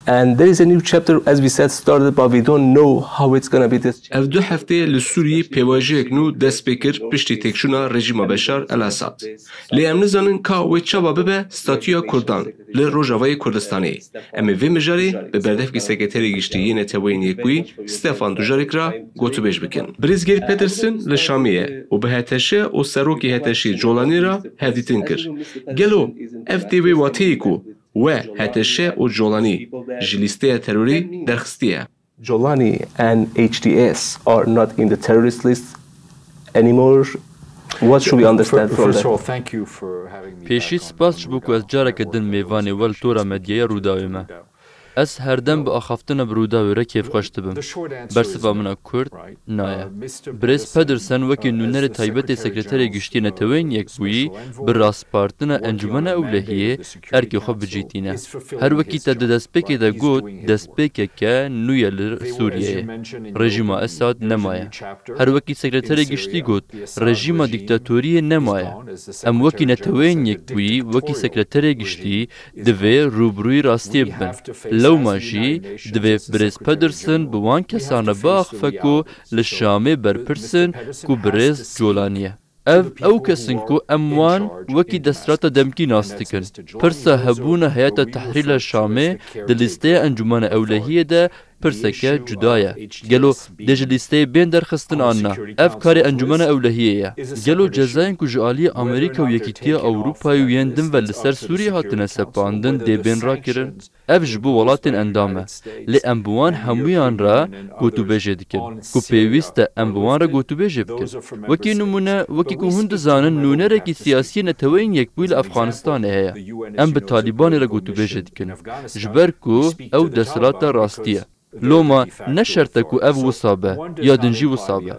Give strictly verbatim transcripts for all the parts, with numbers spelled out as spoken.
And there is a new chapter, as we said, started, but we don't know how it's gonna be this. Ev du hefteyê li Sûriyê pêvajoyek nû dest pê kir piştî têkçûna rejîma Beşar el-Esad. Lê em nizanin ka wê çawa bibe statûya Kurdan li Rojavayê Kurdistanê. Em ê vê mijarê bi berdevkî Sekreterê Giştî yê Neteweyên Yekbûyî Stefan Dujarric re gotûbêj bikin. Birêz Geir Pedersen li Şamê ye û bi H T Ş û serokê H T Şê Colanî re hevdîtin kir. Gelo ev tê wê wateyê ku we, H T Ş û Colanî ji lîsteya terorî derxistiye? Jolani and H T S are not in the terrorist list anymore. What should we understand from First of all, that? thank you for having me. Pêşî spas ji bo ku ez careke din mêvanê we li tora medyaya Rûdawê me. Ez herdem bi axaftina bi Rûdawê re kêfxweş dibim. Bersiva min a kurt naye. Birêz Pedersen wekî nûnerê taybetê Sekreterê Giştî Neteweyên Yekbûyî bi rastpartina Encûmena Ewlehiyê erkê xwe bicîtîne. Her wekî te di destpêkê de got, destpêkeke nû ye li Sûriyeyê. Rejîma Esad nemaye. Her wekî Sekreterê Giştî got, rejîma dîktatoriyê nemaye. Em wekî Neteweyên Yekbûyî, wekî Sekreterê Giştî divê rûbirûyî rastiyê bibin. Lewma jî divê Birêz Pedersen bi wan kesan re biaxife ku li Şamê berpirs in ku Birêz Colanî ye. Ev ew kes in ku em wan wekî desthilata demkî nas dikin. Pirsa hebûna Heyeta Tehrîra Şamê di lîsteya Encûmena Ewlehiyê de pirseke cuda ye. Gelo dê ji lîsteyê bên derxistin an na? Ev karê Encûmena Ewlehiyê ye. Gelo cezayên ku ji aliyê Amerîka û Yekîtiya Ewropayê û yên din ve li ser Sûriyê hatine sepandin dê bên rakirin? Ev ji bo welatên endam e. Lê em bi wan hemûyan re gotûbêjê dikin ku pêwîst e em bi wan re gotûbêjê bikin. Wekî nimûne, wekî ku hûn dizanin, nûnerekî siyasî yê Neteweyên Yekbûyî li Efxanistanê heye. Em bi Talîbanê re gotûbêjê dikin. Ji ber ku ew desthilata rastî ye. Loma ne şert e ku ev wisa be, ya din jî wisa be.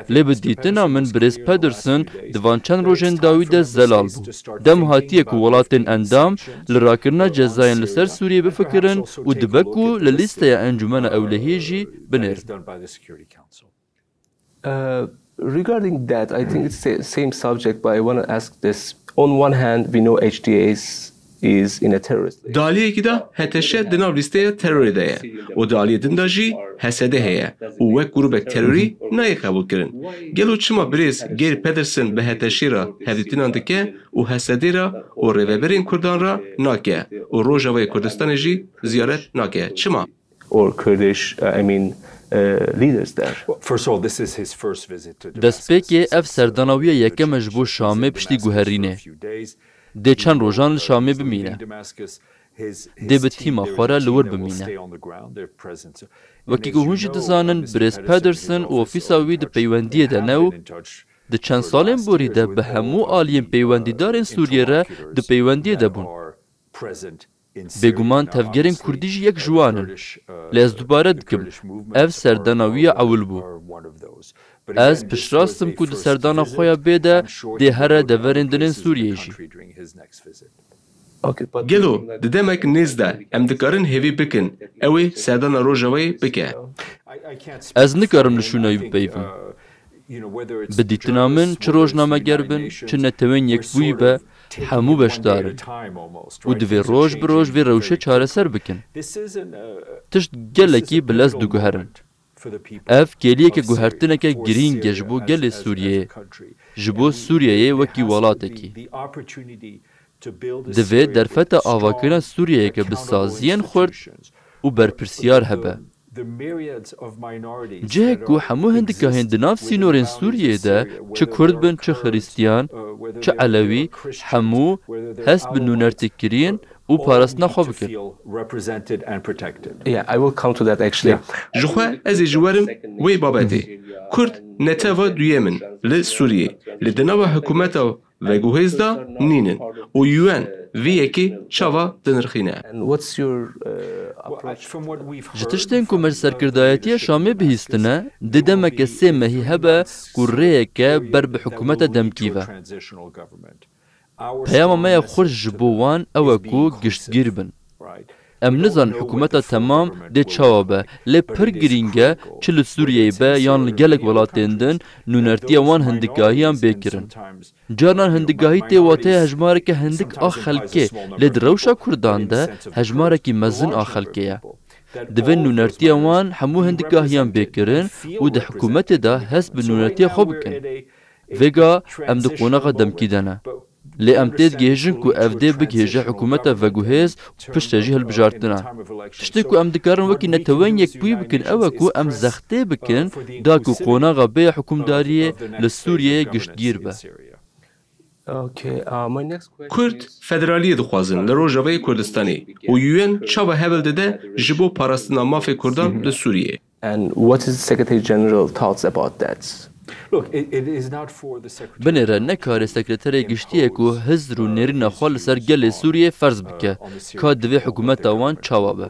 Lê bi dîtina min Birêz Pedersen di van çend rojên dawî de zelal bû. Dem hatiye ku welatên endam li rakirina cezayên li ser Sûriyê bifikirin û dibe ku li lîsteya Encûmena Ewlehiyê jî binêrin. Uh, regarding that, I think it's the same subject, but I want to ask this. On one hand, we know H T S is in a terrorist list. Di aliyekî de H T Ş di nav lîsteya terorê de ye û di aliyê din de jî H S D heye û wek grûbek terorî nayê qebûlkirin. Gelo çima birêz Geir Pedersen bi H T Şê re hevdîtinan dike û H S D re û rêveberên Kurdan re nake û Rojavayê Kurdistanê jî ziyaret nake? Çima? Or Kurdish, uh, I mean, uh, leaders there. First of all, this is his first visit to Damascus. Destpêkê ev serdana wî ya yekem e ji bo Şamê piştî guherînê. Dê çend rojan li Şamê bimîne. Dê bi tîma xwe re li wir bimîne. Wekî ku hûn jî dizanin, Birêz Pedersen û ofîsa wî di peywendiyê de ne û di çend salên borî de bi hemû aliyên peywendîdarên Sûriyê re di peywendiyê de bûn. Bêguman tevgerên Kurdî jî yek ji wan in. Lê ez dubare dikim, ev serdana wî ya ewil bû. Ez piştrast im ku di serdana xwe ya bê de dê here deverên din ên Sûriyeyê jî. Okay, but Gelo di demek nêz de em dikarin hêvî bikin ew ê serdana Rojavayê bike? Ez nikarim li şûna wî bipeyivim. Bi dîtina min, çi rojnameger bin, çi Netewên Yekbûyî be, hemû beşdar in û divê roj bi roj vê rewşê çareser bikin. Tişt gelekî bi lez diguherin. Ev kêliyeke guhertineke girîng e ji bo gelê Sûriyeyê, ji bo Sûriyeyê wekî welatekî. Divê derfeta avakirina Sûriyeyeke bi saziyên xurt û berpirsiyar hebe. Cihek ku hemû hindikahên di nav sînorên Sûriyeyê de, çi Kurd bin, çi Xiristiyan, çi Elewî, hemû hest bi nûnertêkiriyên û parastina xwe bikin. Yeah, I will come to that actually. Ji xwe ez ê ji werim wê babetê. Kurd neteva duyem in li Sûriyê. Li di nava hikûmeta veguhêz de nînin û U N vê yekê çawa dinirxîne? And what's your uh, approach? Ji tiştên ku me ji serkirdayetiya Şamê bihîstine, dê demeke sê mehî hebe ku rêyeke ber bi hikûmeta demkî ve. Peyama me ya xurt ji bo wan ew e ku giştgîr bin. Em nizanin hikûmeta temam dê çawa be, lê pir girîng e, çi li Sûriyeyê be yan li gelek welatên din, nûnertiya wan hindikahiyan bê kirin. Carinan hindikahî tê wateya hejmareke hindik a xelkê, lê di rewşa Kurdan de hejmarekî mezin a xelkê ye. Divê nûnertiya wan hemû hindikahiyan bê kirin û di hikûmetê de hest bi nûnertiya xwe bikin. Vêga em di qonaxa demkî de ne. Lê em têdigihêjin ku ev dê bigihêje hikûmeta veguhêz û piştre jî hilbijartinan. Tiştê ku em dikarin wekî Neteweyên Yekbûyî bikin ew e ku em zextê bikin da ku qonaxa bê ya hikûmdariyê li Sûriyeyê giştgîr be. Okay, uh, my next question Kurd is federaliyê dixwazin li Rojavayê Kurdistanê û U N çawa hewl dide ji bo parastina mafê Kurdan li Sûriyê? And what is the Secretary General thoughts about that? Look, it, it is not for the Secretary Binêre ne karê sekreterê giştî ye ku hizr û nêrîna xwe li ser gelê Sûriyê ferz bike, ka divê hikûmeta wan çawa be.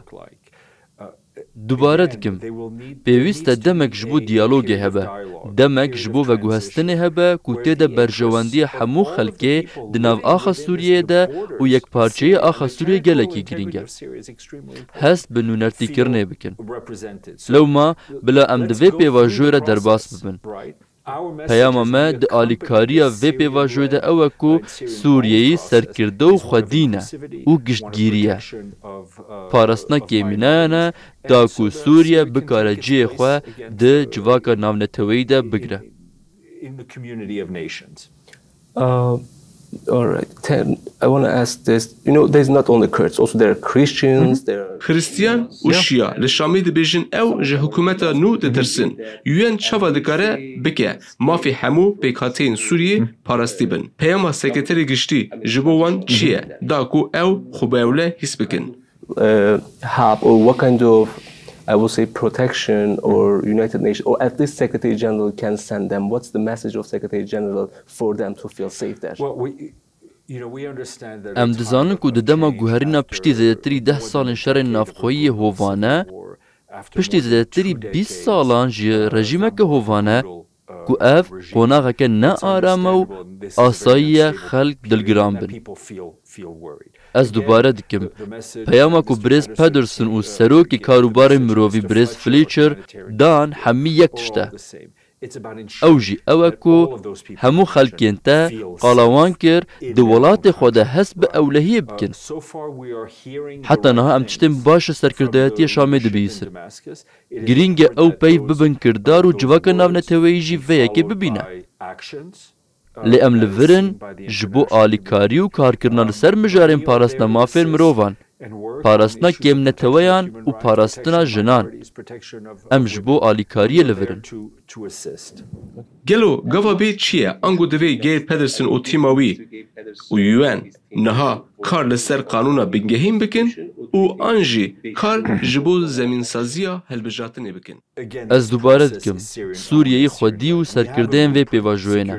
Dubare dikim, pêwîst e demek ji bo diyalogê hebe, demek ji bo veguhestinê hebe ku tê de berjewendiya hemû xelkê di nav axa Sûriyeyê de û yekparçeyî axa Sûriyê gelekî girîng e. Hest bi nûnertîkirinê bikin. Lewma bila em di vê pêvajoyê re derbas bibin. Peyama me di alîkariya vê pêvajoyê de ew e ku Sûriyeyî serkirde û xwedî ne û giştgîrî ye. Parastina kêmînayan e da ku Sûriye bikare cihê xwe di civaka navneteweyî de bigire. in the community of nations. Uh, all right. Ten, I want to ask this. You know, there's not only Kurds, also there are Christians, there are Xristiyan û Şiya li Şamê dibêjin ew ji hikûmeta nû ditirsin. U N çawa dikare bike mafê hemû pêkhateyên Sûriyê parastî bin? Peyama Sekreterê Giştî ji bo wan çi ye? Da ku ew xwe bi ewle hîs bikin. uh, help or what kind of, I would say, protection or United Nations or at least Secretary General can send them? What's the message of Secretary General for them to feel safe there? Well, we, you know, we understand that Em dizanin ku di dema guherîna piştî zêdetirî deh salên şerên navxweyî yê hovane, piştî zêdetirî bîst salan ji rejîmeke hovane ku ev qonaxeke ne aram e û asayî ye xelk dilgiran bin. Ez dubare dikim, peyama ku birêz Pedersen û serokê karûbarên mirovî birêz Fletcher dan hemî yek tişt e. Ew jî ew e ku hemû xelkên te qala wan kir di welatê xwe de hest bi ewlehiyê bikin. Heta niha em tiştên baş ji serkirdayetiya Şamê dibihîsin. Girîng e ew peyv bibin kirdar û civaka navneteweyî jî vê yekê bibîne. Lê em li vir in ji bo alîkarî û karkirina li ser mijarên parastina mafên mirovan, parastina kêmneteweyan û parastina jinan. Em ji bo alîkariyê li vir in. Gelo gava bê çi ye? Ango divê Geir Pedersen û tîma wî û U N niha kar li ser qanûna bingehîn bikin û an jî kar ji bo zemînsaziya hilbijartinê bikin? Ez dubare dikim, Sûriyeyî xwedî û serkirdeyên vê pêvajoyê ne.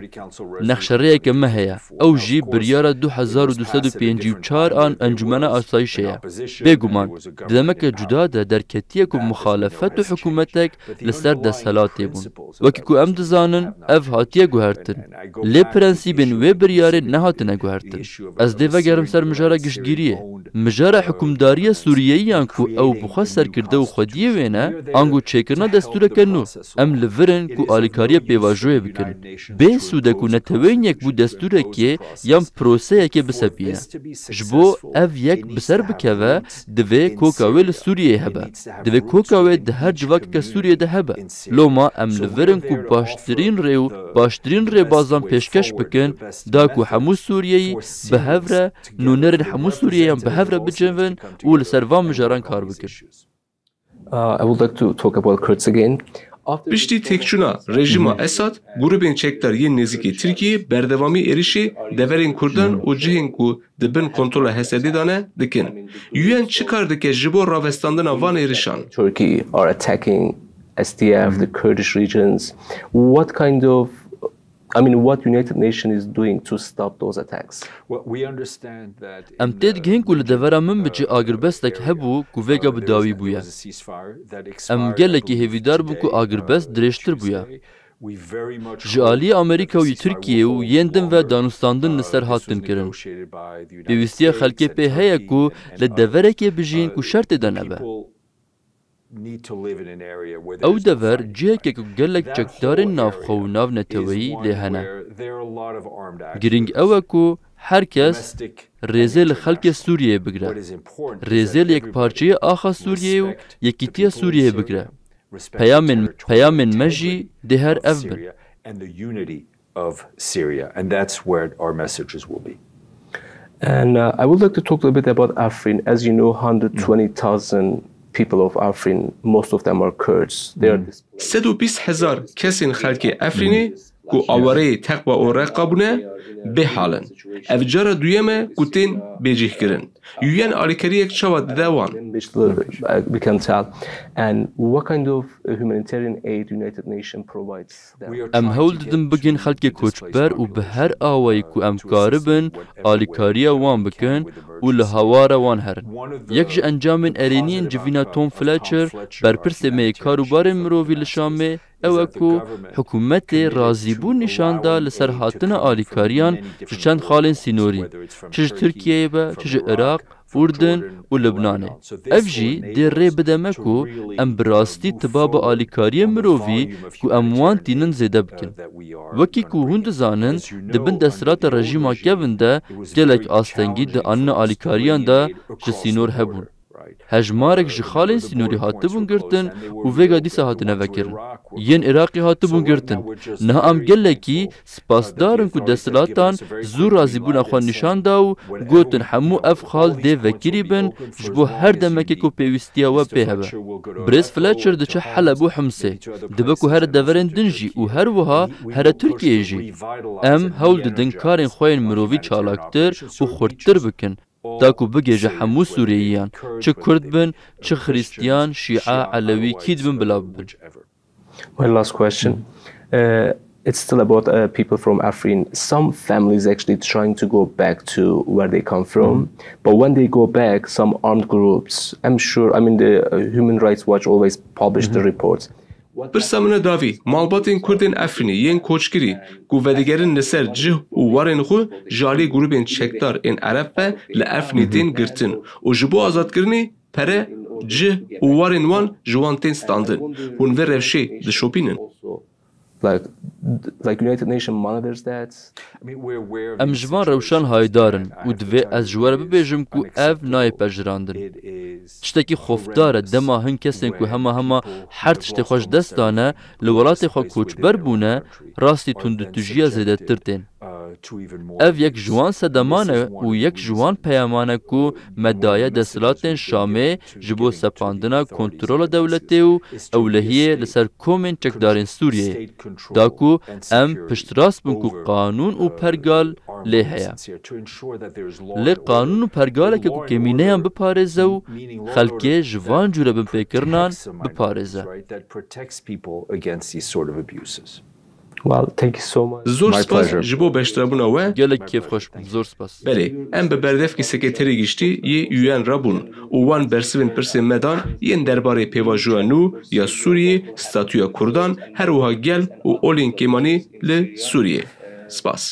Nexşerêyeke me heye, ew jî biryara du hezar û du sed û pêncî û çar an Encûmena Asayîşê ye. Bêguman, di demeke cuda de derketiye ku muxalefet û hikûmetek li ser desthilatê bûn. Wekî ku em dizanin, ev hatiye guhertin. Lê prensîbên wê biryarê nehatine guhertin. Ez dê vegerim ser mijara giştgiriyê. Mijara hikûmdariya Sûriyeyiyan ku ew bi xwe serkirde û xwediyê wê ne, ango çêkirina destûreke nû. Em li vir in ku alîkariya pêvajoyê bikin. Bê sûd e ku Neteweyên Yekbû destûrekê yan proseyekê bisepîne. Ji bo ev yek bi ser bikeve, divê koka wê li Sûriyeyê hebe. Divê koka wê di her civakeke Sûriyê de hebe. Loma em li vir in ku baştirîn rê û baştirîn rêbazan pêşkeş bikin, da ku hemû Sûriyeyî bi hev re, nûnerên hemû Sûriyeyan bi hev re bicivin û li ser van mijaran kar bikin. Uh, I would like to talk about Kurds again. After Piştî têkçûna rejîma Esad, grûbên çekdar yên nêzîkî Tirkiyê berdewamî êrişê deverên Kurdan û cihên ku di bin kontrola H S D'ê de ne dikin. U N çi kar dike ji bo ravestandina van êrişan? Turkey are attacking S D F, the Kurdish regions. What kind of, I mean, what United Nations is doing to stop those attacks? Em têdigihîn ku li devera Minbicê agirbestek hebû ku vêga bi dawî bûye. Em gelekî hêvîdar bûn ku agirbest dirêjtir bûye. Ji aliyê Amerîka û yê Tirkiyê û yên din ve danûstandin li ser hatin kirin. Pêwîstiya xelkê pê heye ku li deverekê bijîn ku şer tê de nebe. Ew dever cihek e ku gelek çekdarên navxwe û navneteweyî lê hene. Girîng ew e ku Her kes rêzê li xelkê Sûriyeyê bigre. Rêzê li yekparçeyê axa Sûriyeyê û yekîtiya Sûriyeyê bigre. Peyamên, peyamên me jî dê her ev bin. And the unity of Syria. And that's where our messages will be. And uh, I would like to talk a little bit about Afrin. As you know, one hundred twenty thousand people of Afrin, most of them are Kurds. They are displaced. Sed û bîst hezar kesên xelkê Efrînê ku awareyê Teqba û Reqa bûne, bêhal in. Ev cara duyem e ku tên bêcîhkirin. U N alîkariyek çawa dide wan? In which the, uh, we can tell. And what kind of uh, humanitarian aid United Nations provides them? Em hewl didin bigihîn xelkê koçber û bi her awayî ku em karibin alîkariya wan bikin û li hawara wan herin. Yek ji encamên erêniyên civîna Tom Fletcher, berpirsê me yê karûbarên mirovî li Şamê, ew e ku hikûmetê razîbûn nîşan da li ser hatina alîkariyan ji çend xalên sînorî, çi ji Tirkiyeyê be, çi ji Iraq, Urdin û Libnanê. Ev jî dê rê bide me ku em bi rastî tibaba alîkariyên mirovî ku em wan tînin zêde bikin. Wekî ku hûn dizanin, di bin desthilata rejîma Kevin de gelek astengî di anina alîkariyan de ji sînor hebûn. Hejmarek ji xalên sînorî hatibûn girtin û vêga dîsa hatine vekirin. Yên Iraqê hatibûn girtin. Niha em gelekî spasdar in ku desthilatan zû razîbûna xwe nîşan da û gotin hemû ev xal dê vekirî bin ji bo her demekê ku pêwîstiya we pê hebe. Birêz Fletcher diçe Heleb û Himsê. Dibe ku here deverên din jî û her wiha here Tirkiyeyê jî. Em hewl didin karên xwe yên mirovî çalaktir û xurttir bikin. Da ku bigihêje hemû Sûriyeyiyan, çi Kurd bin, çi Xristiyan, Şîa, Elewî, kî dibin bila bibin. My last question. Uh, it's still about uh, people from Afrin. Some families actually trying to go back to where they come from. But when they go back, some armed groups, I'm sure, I mean, the uh, Human Rights Watch always publish the reports. Pirsa min e davî, malbatên Kurdên Efrînê yên koçkirî ku vedigerin li ser cih û warên xwe ji alî grûbên çekdar ên Ereb ve li Efrînê tên girtin û ji bo azadkirinê pere, cih û warên wan ji wan tên standin. Hûn vê rewşê dişopînin? Like, like United Nations monitors that. Em ji van rewşan haydar in û divê ez ji we re bibêjim ku ev nayê pejirandin. Tiştekî xofdar e dema hin kesên ku hema hema her tiştê xwe ji dest dane, li welatê xwe koçber bûne, rastî tundûtûjiya zêdetir tên. Ev yek ji wan sedeman e û yek ji wan peyaman e ku me daye desthilatên Şamê ji bo sepandina kontrola dewletê û ewlehiyê li ser komên çekdarên Sûriyeyê, da ku em piştrast bin ku qanûn û pergal lê heye. Lê qanûn û pergaleke ku kêmîneyan biparêze û xelkê ji van cûre binpêkirinan biparêze. Well, thank you so much. Zor spas ji bo beşdarabûna we. Gelek kêfxweş bûm. Zor spas. Belê, em bi berdevkî Sekreterê Giştî yê U N re bûn û wan bersivên pirsên me dan yên derbarê pêvajoya nû ya Sûriyê, statûya Kurdan, her wiha gel û olên kêmanî li Sûriyê. Spas.